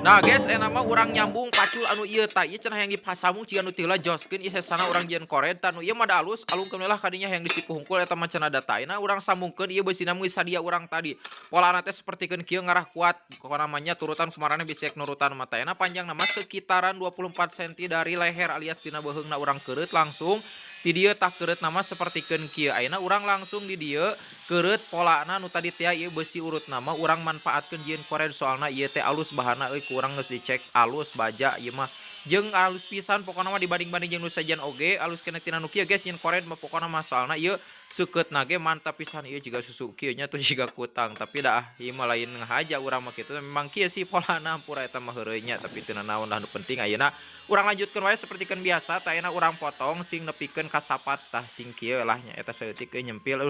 Nah guys, enak mah urang nyambung pacul anu ieu. Tah, ieu cenah yang dipasambung ciga nu ti heula joskeun ieu sesana urang jieun kored. Tah, nu ieu mah da alus, alungkeun we lah kadinya yang disipuh hungkul eta mah cenah data. Ayeuna urang sambungkeun ieu beusina geus sadia urang tadi. Polana teh sapertikeun kieu, ngarah kuat. Pokona mah nya turutan kumaraneh bisa nurutan mah. Tah, ayeuna panjangna mah sekitaran 24 cm dari leher alias tina beuheungna urang keureut langsung di dieu. Tah, keureut nama sapertikeun kieu. Ayeuna urang langsung di dieu keureut polana nu tadi teh. Ieu besi urut nama urang manfaatkeun jieun kored, soalna ieu teh alus bahanna euy. Ku urang geus dicek alus baja ieu mah jeung alus pisan pokona mah, dibanding-banding jeung nu sejen oge alus keneh tina nu kieu guys, nyieun kored mah pokona mah, soalna ieu seukeutna ge mantap pisan. Ieu jiga susu kieu nya tuh, jiga kutang, tapi dah ieu mah lain ngahaja urang mah kitu, memang kieu sih polana. Hampura eta mah heureuy nya, tapi teu nanaon lah, nu penting ayeuna urang lanjutkeun wae sapertikeun biasa. Tah, ayeuna urang potong sing nepikeun ka sapat. Tah, sing kieu lah nya, eta saeutik euy nyempil.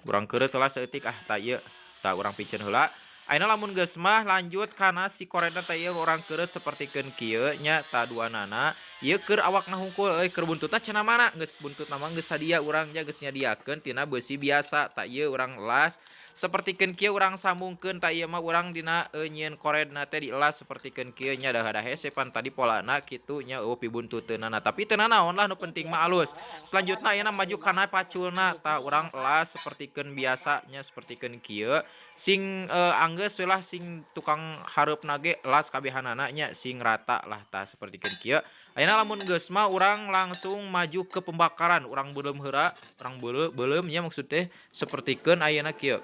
Urang keureut heula saeutik ah. Tah, ieu tah urang piceun heula. Ayeuna lamun geus mah lanjut kana si koredna. Tah, ieu urang keureut sapertikeun kieu nya. Tah, duanana ieu keur awakna hungkul euy. Keur buntutna cenah mana geus, buntutna mah geus sadia urang nya, geus nyadiakeun tina beusi biasa. Tah, ieu urang elas sapertikeun kieu, urang sambungkeun. Tah, ieu mah urang dina nyieun koredna teh dielas sapertikeun kieu nya, da hese pan tadi polana kitu nya, eueuh pibuntuteunana, tapi teu nanaon lah, nu penting mah alus. Selanjutna ayeuna maju kana paculna. Tah, urang elas sapertikeun biasa nya, sapertikeun kieu sing anggeus we lah, sing tukang hareupna ge elas kabehanana nya, sing rata lah. Tah, sapertikeun kieu. Ayeuna lamun geus mah urang langsung maju ke pembakaran. Urang beuleum heula, urang beuleum nya maksud teh sapertikeun ayeuna kieu.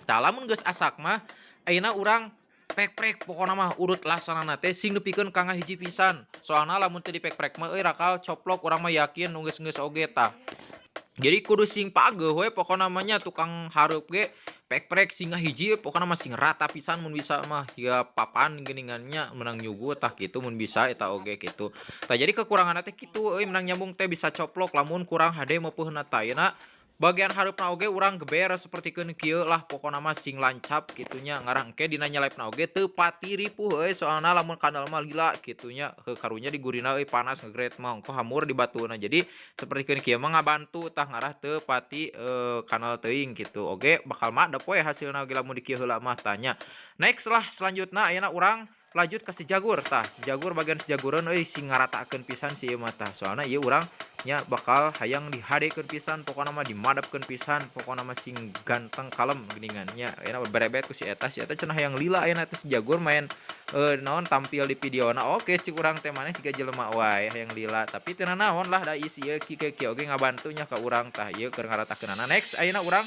Tah, lamun geus asak mah ayeuna urang pek-prek, pokona mah urut lasanana teh sing nepikeun ka ngahiji pisan, soalna lamun teu dipek-prek mah euy rakal coplok, urang mah yakin nu geus-geus oge. Tah, jadi kudu sing pageuh we pokona mah nya, tukang hareup ge pek-prek sing ngahiji pokona mah, sing rata pisan mun bisa mah ya, papan geuningan nya menang nyuguh. Tah, kitu mun bisa eta oge kitu. Tah, jadi kekuranganna teh kitu euy, menang nyambung teh bisa coplok lamun kurang hade meupeunna. Tah, ayeuna bagian hareupna oge urang geber sapertikeun kieu lah, pokona mah sing lancap kitu nya, ngarah engke dina nyelepna oge teu pati ripuh euy, soalna lamun kandel mah lila kitu nya. Heuh, karunya digurina euy, panas ngegret mah ongkoh hamur di batuna. Jadi sapertikeun kieu mah ngabantu. Tah, ngarah teu pati kandel teuing kitu oge, bakal madep we hasilna oge lamun dikieu heula mah. Tah nya, next lah, selanjutna ayeuna urang lanjut ka si jagur. Tah, si jagur, bagian si jagureun euy, sing ngaratakeun pisan si ieu mah. Tah, soalna ieu urang nya bakal hayang dihadekeun pisan pokona mah, dimadepkeun pisan pokona mah, sing ganteng kalem geuningan nya. Ayeuna berebet ku si eta, si eta cenah hayang lila ayeuna teh si jagur main naon, tampil di videona. Oke, cik urang teh, maneh siga jelema wae hayang lila, tapi teu nanaon lah, da isi ieu kieu kieu oge ngabantu nya ka urang. Tah, ieu keur ngaratakeunana. Next ayeuna urang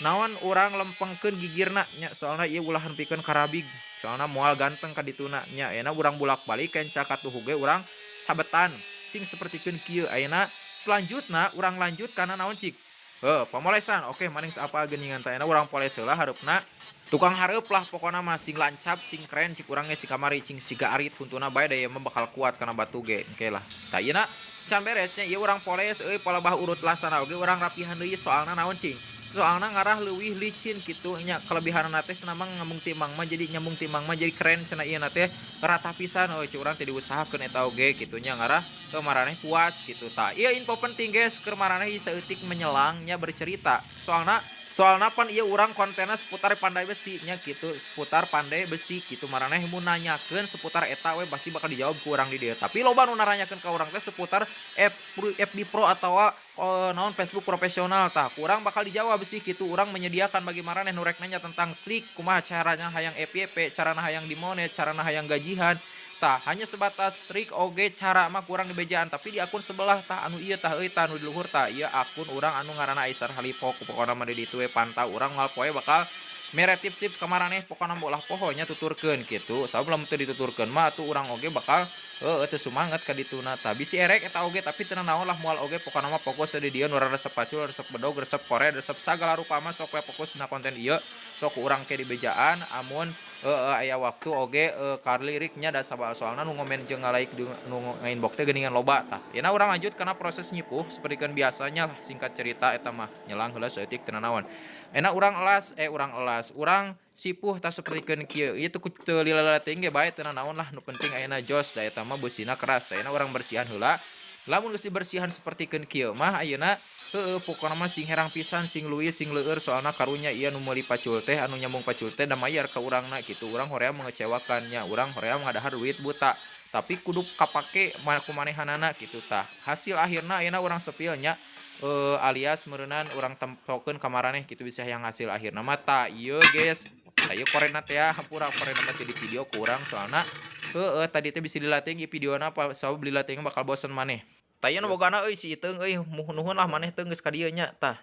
naon, urang lempengkeun gigirna nya, soalna ieu ulah nepikeun karabig, soalna moal ganteng ka dituna nya. Ayeuna urang bulak-balik kenca katuhu ge urang sabetan sing sapertikeun kieu. Ayeuna selanjutna urang lanjut kana naon cik? Heuh, pamolesan. Oke, maneh geus apal geuningan. Tah, ayeuna urang poles heula hareupna tukang hareup lah, pokona mah sing lancap, sing keren cik urang ge, si kamari cing siga arit huntuna bae, da ieu mah bakal kuat kana batu ge engke lah. Tah, ayeuna can beres nya, ieu urang poles euy, palebah urut lasana oge urang rapihan deui, soalna naon cing? Soalna ngarah leuwih licin kitu nya. Kelebihanna teh cenah mah nyambung timang mah jadi, nyambung timang mah jadi keren cenah, ieu na teh rata pisan euy. Cik urang teh diusahakeun eta oge kitu nya, ngarah ke maraneh puas kitu. Tah, ieu info penting guys, keur maraneh saeutik menyelang nya bercerita, soalna soalna pan ieu urang kontenna seputar pandai besi nya kitu, seputar pandai besi kitu. Maraneh mun nanyakeun seputar eta we pasti bakal dijawab ku urang di dieu, tapi loba nu naranyakeun ka urang teh seputar FB Pro atawa naon, Facebook profesional. Tah, ku urang bakal dijawab sih kitu. Urang menyediakan bagi maraneh nu rek nanya tentang trik kumaha caranya hayang FYP, carana hayang dimonet, carana hayang gajihan. Tah, hanya sebatas trik oge cara mah kurang dibejaan, tapi di akun sebelah. Tah, anu ieu tah euy, tah anu di luhur. Tah, ieu akun urang anu ngaranna Aisar Halipok. Pokona mah di ditu we pantau urang, moal poe bakal mere tips-tips ka maraneh pokona mah, ulah poho nya tuturkeun kitu, sabab lamun teu dituturkeun mah atuh urang oge bakal heueuh teu sumanget ka dituna. Tah, bisi erek eta oge, tapi teu nanaon lah, moal oge pokona mah fokus di dieu. Nu resep pacul, resep bedog, resep kored, resep sagala rupa mah sok we fokus na konten ieu. Sok ku urang ke dibejaan amun heueuh aya waktu oge karliriknya da soalna nu ngomen jeung nga-like nu nga-inbox teh geuningan loba. Tah, ayeuna urang lanjut kana proses nyipuh sapertikeun biasanya lah. Singkat cerita eta mah nyelang heula saeutik, teu nanaon. Enak urang elas, eh urang elas, urang sipuh. Tah, sapertikeun kieu. Ieu teu teu lila-lila teuing ge bae, teu nanaon lah, nu penting ayeuna jos, da eta mah beusina keras. Ayeuna urang bersihan heula. Lamun geus dibersihan sapertikeun kieu mah ayeuna Heueuh, pokona mah sing herang pisan, sing luwih, sing leueur, soalna karunya ieu nu meuli pacul teh, anu nyambung pacul teh, da mayar ka urangna kitu. Urang hoream mengecewakan nya, urang hoream ngadahar duit buta, tapi kudu kapake ku manehanana kitu tah. Hasil akhirna ayeuna urang spill nya, alias meureunan urang tempokeun ka maraneh kitu bisa yang hasil akhirna mah. Tah, ieu guys, tah ieu koredna teh ya. Hampura, koredna mah teu di video ku urang, soalna heueuh tadi teh bisi lila teuing ieu videona, sabab lila teuing bakal bosen maneh. Tah, ieu nu bogana euy, si Iteung euy, nuhun lah maneh teh geus ka dieu nya tah.